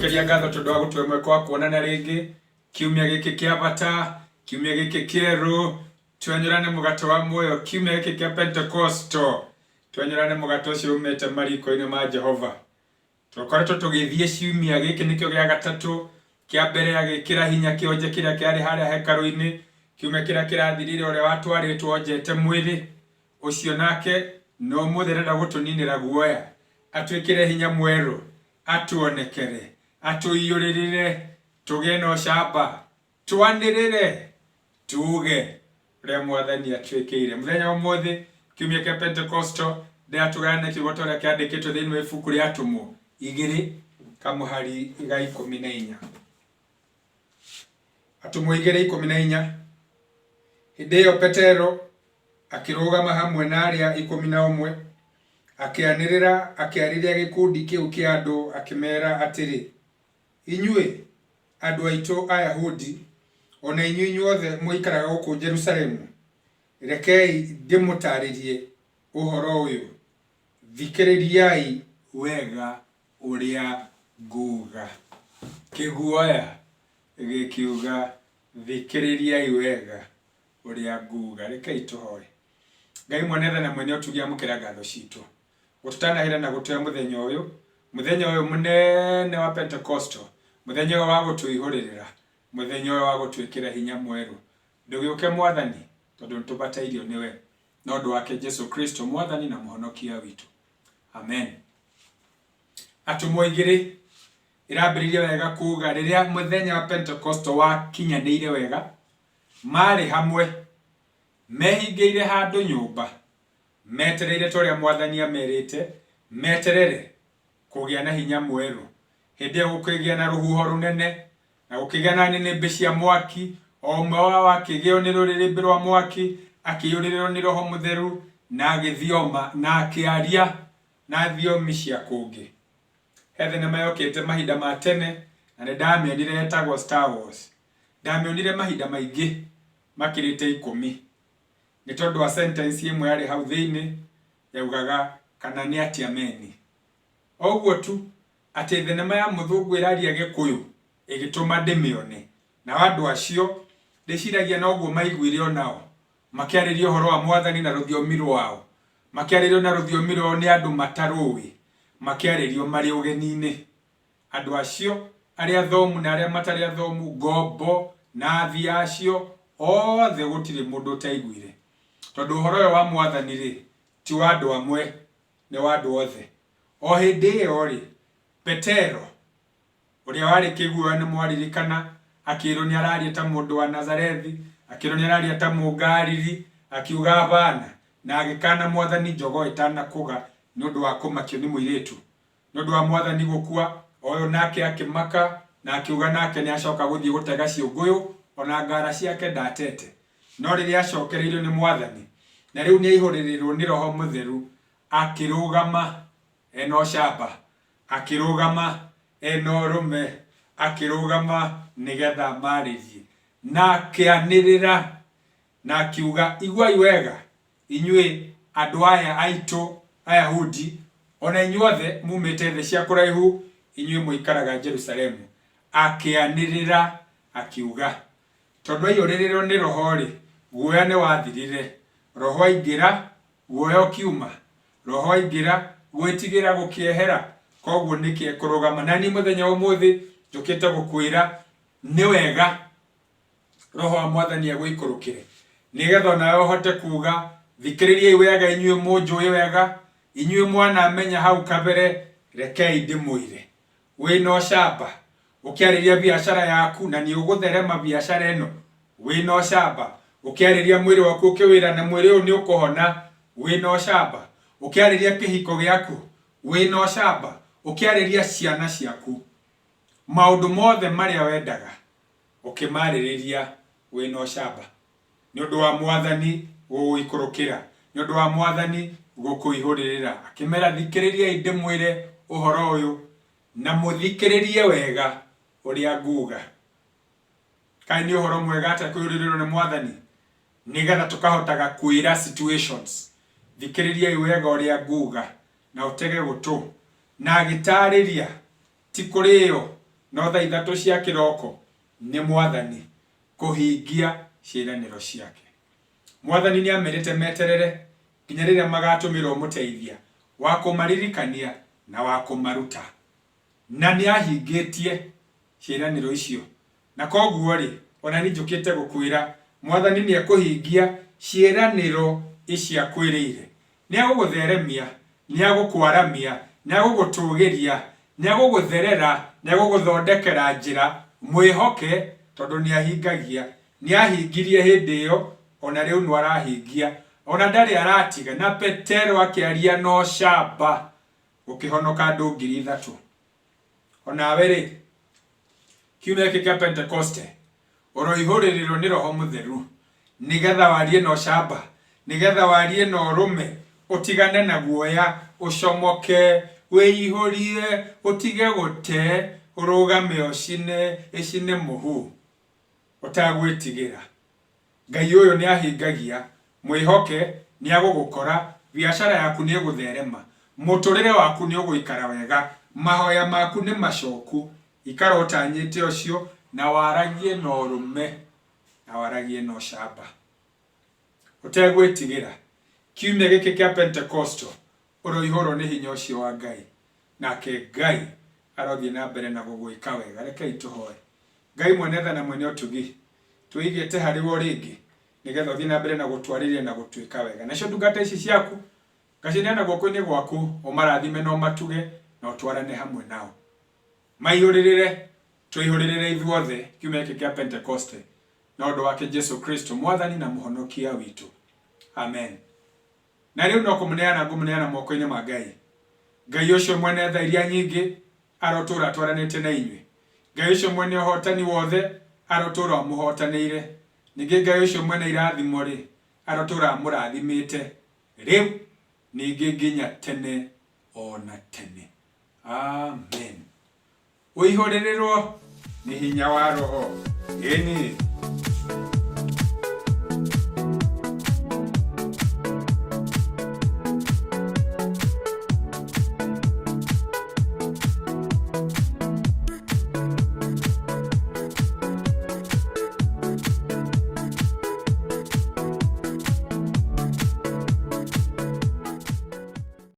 Ndagũcokeria ngatho tondũ wa gũtũhe mweke wa kuonana rĩngĩ kiumia gĩkĩ kĩa bata, kiumia gĩkĩ kĩerũ, twenyũrane mũgate wa muoyo, kiumia gĩkĩ kĩa Pentekosto, twenyũrane mũgate ũcio umĩte mariko-inĩ ma Jehova. Tũkoretwo tũgĩthiĩ ciumia gĩkĩ nĩkĩo gĩa gatatũ, kĩa mbere agĩkĩra hinya kĩonje kĩrĩa kĩarĩ harĩa hekarũ-inĩ, kiumia kĩrĩa kĩrathirire ũrĩa watwarĩtwo onjete mwĩrĩ, ũcio nake na ũmũthĩ arenda gũtũninĩra guoya, atwĩkĩre hinya mwerũ, atuonekere, atũiyũrĩrĩre, tũgĩe na ũcamba, twanĩrĩre, tuuge ũrĩa Mwathani atwĩkĩire. Mũthenya wa ũmũthĩ, kiumia kĩa Pentekosto, ndĩratũgayana kiugo ta ũrĩa kĩandĩkĩtwo thĩinĩ wa ibuku rĩa Atũmwo igĩrĩ kamũhari ga 14. Atũmwo 2:14. Hĩndĩ ĩyo Petero akĩrũgama hamwe na arĩa 11, akĩanĩrĩra akĩarĩria gĩkundi kĩu kĩa andũ akĩmeera atĩrĩ, Inyuĩ andũ aitũ Ayahudi, o na inyuĩ inyuothe mũikaraga gũkũ Jerusalemu, rekei ndĩmũtaarĩrie ũhoro ũyũ, thikĩrĩriai wega ũrĩa nguuga. Kĩguoya gĩkiuga, Thikĩrĩriai wega ũrĩa nguuga. Rekei tũhoe. Ngai mwene tha na mwene ũtugi, amũkĩra ngatho citũ. Gũtũtanahĩra na gũtũhe mũthenya ũyũ, mũthenya ũyũ mũnene wa Pentekosto, mũthenya ũyũ wa gũtũihũrĩrĩra, mũthenya ũyũ wa gũtwĩkĩra hinya mwerũ. Ndũgĩũke Mwathani, tondũ nĩtũbatairio nĩwe. Na ũndũ wake Jesu Kristo, Mwathani na Mũhonokia witũ. Amen. Atũmwo igĩrĩ ĩrambĩrĩria wega kuga rĩrĩa mũthenya wa Pentekosto wakinyanĩire wega, marĩ hamwe, mehingĩire handũ nyũmba, metereire ta ũrĩa Mwathani amerĩte meterere kũgĩa na hinya mwerũ. Hĩndĩ ĩyo gũkĩgĩa na rũhuho rũnene, na gũkĩgĩa na nĩnĩmbĩ cia mwaki, o ũmwe wao akĩgĩo nĩ rũrĩrĩmbĩ rwa mwaki, akĩiyũrĩrĩrwo nĩ Roho Mũtheru, na agĩthioma, na akĩaria na thiomi cia kũngĩ. He thenema yokĩte mahinda ma tene, na nĩ ndamĩonire yetagwo Star Wars. Ndamĩonire mahinda maingĩ makĩrĩte 10, nĩ tondũ wa sentence ĩmwe yarĩ hau thĩinĩ yaugaga kana nĩ atĩa meni. O ũguo tu, atĩ thenema ya mũthũngũ ĩraria Gĩkũyũ ĩgĩtũma ndĩmĩone. Nao andũ acio, ndĩciragia noguo maiguire o nao, makĩarĩria ũhoro wa Mwathani na rũthiomi rwao, makĩarĩrio na rũthiomi rwao nĩ andũ matarũĩ, makĩarĩrio marĩ ũgeni-inĩ. Andũ acio, arĩa athomu na arĩa matarĩ athomu, ngombo na athii acio, othe gũtirĩ mũndũ ũtaiguire. Tondũ ũhoro ũyũ wa Mwathani-rĩ, ti wa andũ amwe, nĩ wa andũ othe. O hĩndĩ ĩyo-rĩ, Petero, ũrĩa warĩ kĩguoya nĩmwaririkana, akĩĩrwo nĩararia ta mũndũ wa Nazarethi, akĩĩrwo nĩararia ta Mũngalili, akiuga hapana, na agĩkaana Mwathani njogoo ĩtanakũga nĩ ũndũ wa kũmakio nĩ mũirĩtu. Nĩ ũndũ wa Mwathani gũkua, o ũyũ nake akĩmaka, na akiuga nake nĩacoka gũthiĩ gũtega ciũngũyũ, o na ngara ciake ndatete. No rĩrĩa acokereirio nĩ Mwathani, na rĩu nĩaihũrĩrĩrwo nĩ Roho Mũtheru, akĩrũgama e na ũcamba, akĩrũgama e na ũrũme, akĩrũgama nĩ getha amarĩrie, na akĩanĩrĩra, na akiuga, Iguai wega, inyuĩ andũ aya aitũ Ayahudi, o na inyuothe muumĩte thĩ cia kũraihu, inyuĩ mũikaraga Jerusalemu. Akĩanĩrĩra akiuga. Tondũ aiyũrĩrĩrwo nĩ Roho-rĩ, guoya nĩwathirire. Roho aingĩra, guoya ũkiuma. Roho aingĩra, gwĩtigĩra gũkĩehera. Koguo nĩkĩ ekũrũgama? Na niĩ mũthenya wa ũmũthĩ njũkĩte gũkwĩra nĩ wega Roho wa Mwathani agũikũrũkĩre, nĩgetha onawe ũhote kuuga, Thikĩrĩriai wega inyuĩ mũnjũĩ wega, inyuĩ mwanamenya hau kabere, rekei ndĩmwĩre. Wĩna ũcamba, ũkĩarĩria biacara yaku na nĩ ũgũtherema biacara ĩno, wĩna ũcamba, ũkĩarĩria mwĩrĩ waku ũkĩwĩra na mwĩrĩ ũyũ nĩ ũkũhona, wĩna ũcamba, ũkĩarĩria kĩhiko gĩaku, wĩna ũcamba, ũkĩarĩria ciana ciaku, maũndũ mothe marĩa wendaga, ũkĩmaarĩrĩria wĩ na ũcamba, nĩ ũndũ wa Mwathani gũgũikũrũkĩra, nĩ ũndũ wa Mwathani gũkũihũrĩrĩra. Akĩmera, Thikĩrĩriai ndĩmwĩre ũhoro ũyũ, na mũthikĩrĩrie wega ũrĩa nguuga. Kaĩ nĩ ũhoro mwega atĩa kũihũrĩrĩrwo nĩ Mwathani, nĩgetha tũkahotaga kwĩra situations, thikĩrĩriai wega ũrĩa nguuga, na ũtege gũtũ. Na agĩtaarĩria, ti kũrĩo. No thaa ithatũ cia kĩroko nĩ Mwathani kũhingia ciĩranĩro ciake. Mwathani nĩamerĩte meterere nginya rĩrĩa magatũmĩrwo mũteithia wa kũmaririkania na wa kũmaruta. Na nĩahingĩtie ciĩranĩro icio. Na koguo-rĩ, o na niĩ njũkĩte gũkwĩra, Mwathani nĩekũhingia ciĩranĩro ici akwĩrĩire. Nĩegũgũtheremia, nĩegũkwaramia, nĩegũgũtũũgĩria, nĩegũgũtherera, nĩegũgũthondekera njĩra. Mwĩhoke, tondũ nĩahingagia. Nĩahingirie hĩndĩ ĩyo, o na rĩu no arahingia. O na ndarĩ aratiga. Na Petero akĩaria na ũcamba, gũkĩhonoka andũ 3,000. O nawe-rĩ, kiumia gĩkĩ kĩa Pentekoste, ũroihũrĩrĩrwo nĩ Roho Mũtheru, nĩgetha warie na ũcamba, nĩgetha warie na ũrũme, ũtigane na guoya, ũcomoke, wĩihũrie, ũtige gũte, ũrũgame ũcine, ĩcine mũhu, ũtagwĩtigĩra. Ngai ũyũ nĩahingagia, mwĩhoke, nĩagũgũkora, biacara yaku nĩĩgũtherema, mũtũrĩre waku nĩũgũikara wega, mahoya maku nĩ macoku, ikara ũtanyĩte ũcio na waragie na ũrũme na waragie na ũcamba ũtegwĩtigĩra. Kiumia gĩkĩ kĩa Pentecostal ũroihũrwo nĩ hinya ũcio wa Ngai, nake Ngai arothiĩ na mbere na gũgwĩka wega. Rekei tũhoe. Ngai mwene tha na mwene ũtugi, twĩigĩte harĩ we o rĩngĩ, nĩgetha ũthiĩ na mbere na gũtwarĩria na gũtwĩka wega. Nacio ndungata ici ciaku, ngacineana guoko-inĩ gwaku, ũmarathime na ũmatuge, na ũtwarane hamwe nao. Maihũrĩrĩre, tũihũrĩrĩre ithuothe kiumia gĩkĩ kĩa Pentekoste, na ũndũ wake Jesu Kristo, Mwathani na Mũhonokia witũ. Amen. Na rĩu no kũmũneana ngũmũneana moko-inĩ ma Ngai. Ngai ũcio mwene tha iria nyingĩ arotũũra atwaranĩte na inyuĩ. Ngai ũcio mwene ũhootani wothe arotũũra amũhootanĩire. Ningĩ Ngai ũcio mwene irathimo-rĩ, arotũũra amũrathimĩte rĩu, ningĩ nginya tene o na tene. Amen. Ũihũrĩrĩrwo nĩ hinya wa Roho. Ĩni.